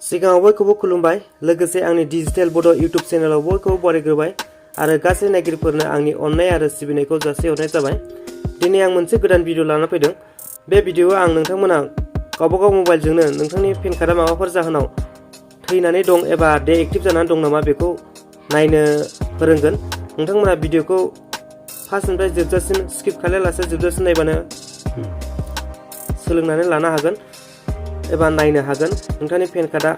सिगाङाव बयखौबो खुलुमबाय लोगोसे आंनि डिजिटेल बड' इउट्युब चेनेलाव बयखौबो बरायग्रोबाय आरो गासै नायगिरिफोरनो आंनि अननाय आरो सिबिनायखौ जासिहरनाय जाबाय। दिनै आं मोनसे गोदान भिडिअ लाना फैदों। बे भिडिअआव आं नोंथांमोना गावबागाव मबाइलजोंनो नोंथांनि पेन कार्डआ माबाफोर जाहोनाव थैनानै दं एबा डिएक्टिभ जानानै दं नामा बेखौ नायनो फोरोंगोन। नोंथांमोना भिडिअखौ फार्स्टनिफ्राय जोबजासिम स्किप खालायालासे जोबजासिम नायबानो सोलोंनानै लानो हागोन एबा नायनो हागोन नोंथांनि पेन कार्डआ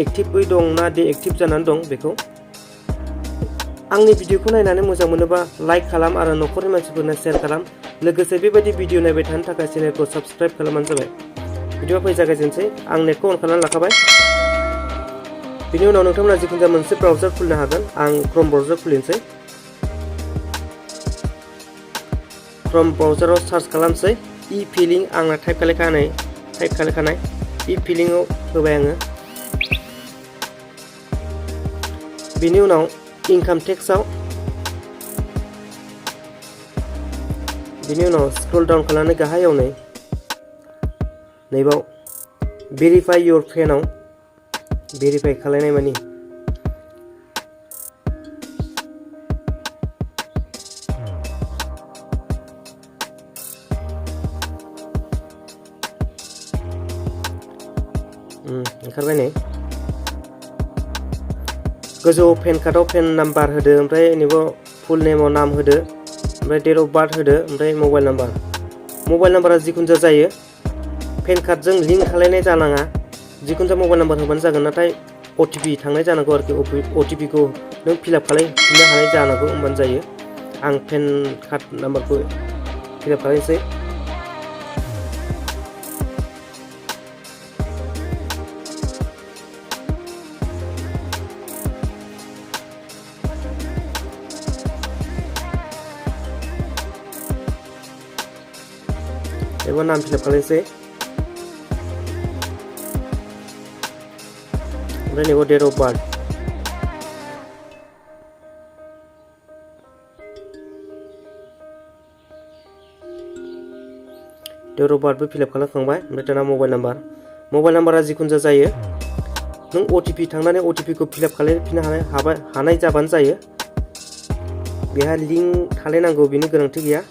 एक्टिभै दं ना डिएक्टिभ जानानै दं बेखौ। आंनि भिडिअखौ नायनानै मोजां मोनोबा लाइक खालाम आरो न'खरनि मानसिफोरनो शेयार खालाम। लोगोसे बेबायदि भिडिअ नायबाय थानो थाखाय चेनेलखौ साबस्क्राइब खालामबानो जाबाय। भिडिअआ फै जागायजेनसै। आं नेटखौ अन खालामनानै लाखाबाय। बिनि उनाव नोंथांमोना जिखुनु जाया मोनसे ब्राउजार खुलिनो हागोन। आं क्रोम ब्राउजार खुलिनोसै। क्रोम ब्राउजाराव सार्च खालामसै इ-फिलिं आंना टाइप खालायखानाय इ-फिलिंआव होबाय आङो। बिनि उनाव इनकाम टेक्सआव बिनि उनाव स्क्रल डाउन खालामनानै गाहायाव नैबाव भेरिफाइ योर पेनआव भेरिफाइ खालायनाय मानि ओंखारबाय नै गोजौ पेन कार्डआव पेन नाम्बार होदो ओमफ्राय नैबाव फुल नेमाव नाम होदो ओमफ्राय डेट अफ बार्थ होदो ओमफ्राय मबाइल नाम्बारा जिखुनु जायो पेन कार्डजों लिंक खालायनाय जानाङा। जिखुनु जाया मबाइल नाम्बार होबानो जागोन नाथाय अटिपि थांनाय जानांगौ आरोखि अटिपिखौ नों फिलआप खालायफिननो हानाय जानांगौ होमबानो जायो। आं पेन कार्ड नाम्बारखौ फिलआप खालायनोसै। एबार नाम फिलआप खालायनोसै ओमफ्राय नैबाव डेट अफ बार्थ बो फिलआप खालामखांबाय। ओमफ्राय दाना मबाइल नाम्बारा जिखुनु जायो नों अटिपि थांनानै अटिपिखौ फिलआप खालामफिननो हानाय जाबानो जायो। बेहा लिंक थालायनांगौ बेनि गोनांथि गैया।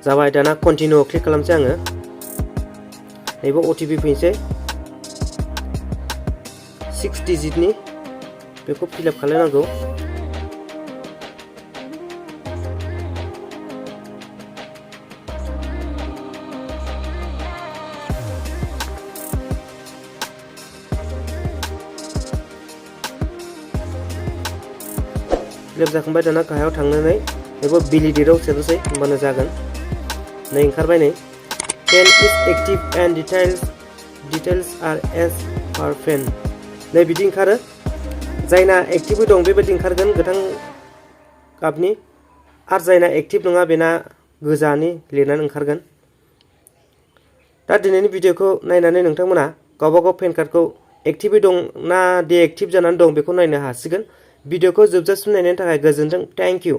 जाबाय दाना कन्टिनिउ क्लिक खालामसै आङो। नैबाव अटिपि फैनोसै 6 डिजिटनि बेखौ फिलआप खालामनांगौ। फिलआप जाखांबाय दाना गाहायाव थांनानै नैबाव भेलिडेटआव सोनोसै होमबानो जागोन। नै ओंखारबाय नै pen is active and details are as per pen नै बिदि ओंखारो। जायना एक्टिभै दं बेबायदि ओंखारगोन गोथां गाबनि आरो जायना एक्टिभ नङा बेना गोजानि लिरनानै ओंखारगोन। दा दिनैनि भिडिअखौ नायनानै नोंथांमोना गावबागाव पेन कार्डखौ एक्टिभै दं ना डिएक्टिभ जानानै दं बेखौ नायनो हासिगोन। भिडिअखौ जोबजासिम नायनायनि थाखाय गोजोन्थों। Thank you.